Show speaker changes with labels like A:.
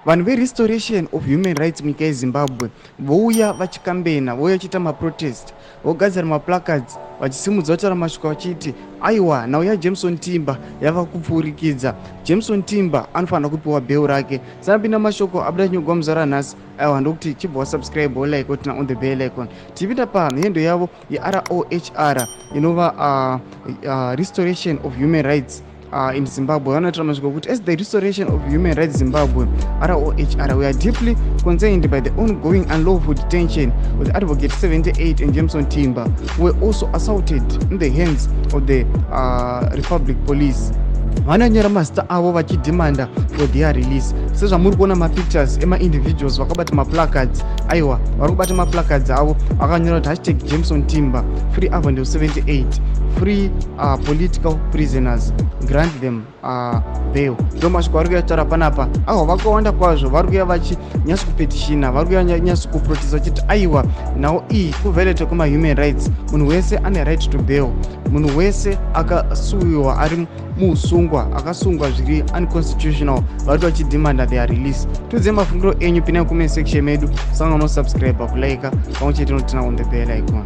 A: Vanhu veRestoration of Human Rights munyika yeZimbabwe vouya vachikambena, vouya vachiita maprotest, vogadzira maplacards, vachisimudza kutaura mashoko vachiti aiwa, nhau yaJameson Timba yava kupfuurikidza. Jameson Timba anofanira kupiwa bail rake. Sanapinda mashoko abuda chinyogwa muzuva ranhasi, aiwa, ndokuti chibva wasubscribe, wolike, woturn on the bell icon. Tichipinda pamhendo yavo yeROHR, inova Restoration of Human Rights in Zimbabwe, vanotaura mashoko ekuti, "As the Restoration of Human Rights Zimbabwe, ROHR, we are deeply concerned by the ongoing unlawful detention of the Advocate 78 and Jameson Timba, who were also assaulted in the hands of the Republic Police." Vanonyora mazita avo vachidemanda for their release. Sezvamuri kuona mapictures emaindividuals vakabata maplacards, aiwa, vari kubata maplacards avo vakanyora kuti #JamesonTimba, free Avondale 78, free political prisoners, grant them bail. Ndo mashoko vari kuyataura panapa. Aiwa, vakawanda kwazvo vari kuya vachinyatso kupetitiona, vari kuya nyatso kuprotesta vachiti aiwa, nhau iyi kuviolate kwemahuman rights. Munhu wese ane right to bail. Munhu wese akasuwiwa ari muusungwa, akasungwa zviri unconstitutional, vari vachidemanda their release. Tiudzei mafungiro enyu, pinai comment section medu, sanga unosubscribe, kulike, pamwe chete noturn on the bell icon.